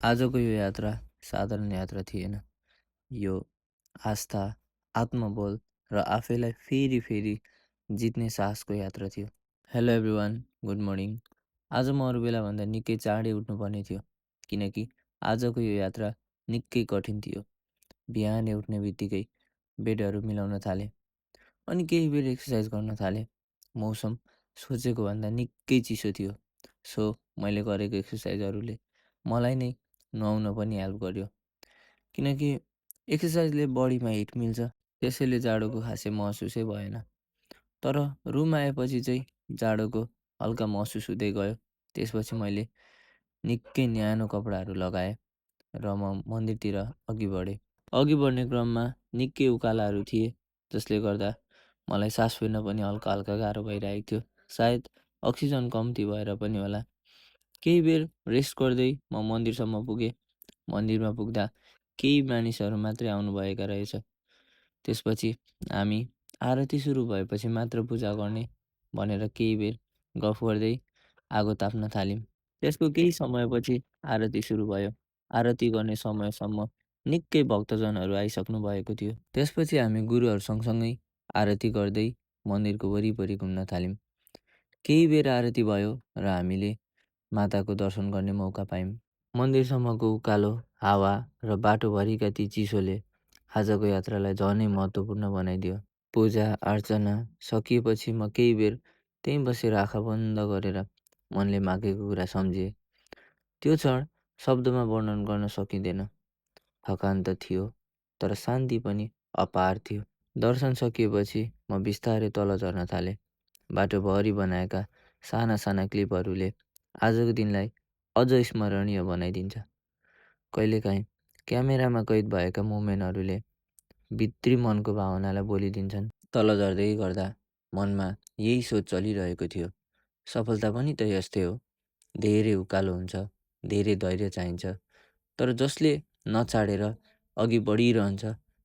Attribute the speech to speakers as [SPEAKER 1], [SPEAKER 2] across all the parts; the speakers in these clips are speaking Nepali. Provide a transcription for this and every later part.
[SPEAKER 1] आजको यो यात्रा साधारण यात्रा थिएन। यो आस्था, आत्मबल र आफैलाई फेरि फेरि जित्ने साहसको यात्रा थियो। Hello everyone, good morning. आज म अरू बेलाभन्दा निकै चाँडै उठ्नुपर्ने थियो, किनकि आजको यो यात्रा निकै कठिन थियो। बिहानै उठ्ने बित्तिकै बेडहरू मिलाउन थालेँ अनि केही बेर एक्सर्साइज गर्न थालेँ। मौसम सोचेको भन्दा निकै चिसो थियो, सो मैले गरेको एक्सर्साइजहरूले मलाई नै नुहाउन पनि हेल्प गर्यो, किनकि एक्सर्साइजले बडीमा हिट मिल्छ। त्यसैले जाडोको खासै महसुसै भएन। तर रुम आएपछि चाहिँ जाडोको हल्का महसुस हुँदै गयो। त्यसपछि मैले निकै न्यानो कपडाहरू लगाएँ र म मन्दिरतिर अघि बढेँ। अघि बढ्ने क्रममा निकै उकालाहरू थिए, जसले गर्दा मलाई सास फेर्न पनि हल्का हल्का गाह्रो भइरहेको थियो। सायद अक्सिजन कम्ती भएर पनि होला। केही बेर रेस्ट गर्दै म मन्दिरसम्म पुगेँ। मन्दिरमा पुग्दा केही मानिसहरू मात्रै आउनुभएका रहेछ। त्यसपछि हामी आरती सुरु भएपछि मात्र पूजा गर्ने भनेर केही बेर गफ गर्दै आगो ताप्न थाल्यौँ। त्यसको केही समयपछि आरती सुरु भयो। आरती गर्ने समयसम्म निकै भक्तजनहरू आइसक्नु भएको थियो। त्यसपछि हामी गुरुहरू सँगसँगै आरती गर्दै मन्दिरको वरिपरि घुम्न थाल्यौँ। केही बेर आरती भयो र हामीले माताको दर्शन गर्ने मौका पायौँ। मन्दिरसम्मको उकालो, हावा र बाटोभरिका ती चिसोले आजको यात्रालाई झनै महत्त्वपूर्ण बनाइदियो। पूजा अर्चना सकिएपछि म केही बेर त्यहीँ बसेर आँखा बन्द गरेर मनले मागेको कुरा सम्झेँ। त्यो क्षण शब्दमा वर्णन गर्न सकिँदैन। थकान त थियो, तर शान्ति पनि अपार थियो। दर्शन सकिएपछि म बिस्तारै तल झर्न थालेँ। बाटोभरि बनाएका साना साना क्लिपहरूले आजको दिनलाई अझ स्मरणीय बनाइदिन्छ। कहिलेकाहीँ क्यामेरामा कैद भएका मोमेन्टहरूले भित्री मनको भावनालाई बोलिदिन्छन्। तल झर्दै गर्दा मनमा यही सोच चलिरहेको थियो। सफलता पनि त यस्तै हो। धेरै उकालो हुन्छ, धेरै धैर्य चाहिन्छ, तर जसले नछाडेर अघि बढिरहन्छ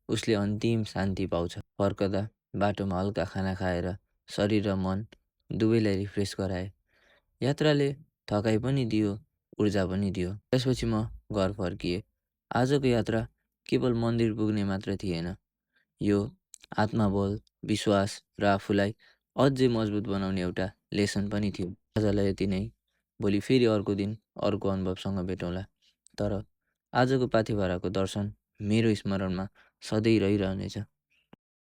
[SPEAKER 1] उसले अन्तिम शान्ति पाउँछ। फर्कदा बाटोमा हल्का खाना खाएर शरीर र मन दुवैलाई रिफ्रेस गराए। यात्राले थकाइ पनि दियो, ऊर्जा पनि दियो। त्यसपछि म घर फर्किएँ। आजको यात्रा केवल मन्दिर पुग्ने मात्र थिएन। यो आत्मबल, विश्वास र आफूलाई अझै मजबुत बनाउने एउटा लेसन पनि थियो। आजलाई यति नै। भोलि फेरि अर्को दिन अर्को अनुभवसँग भेटौँला। तर आजको पाथिभराको दर्शन मेरो स्मरणमा सधैँ रहिरहनेछ।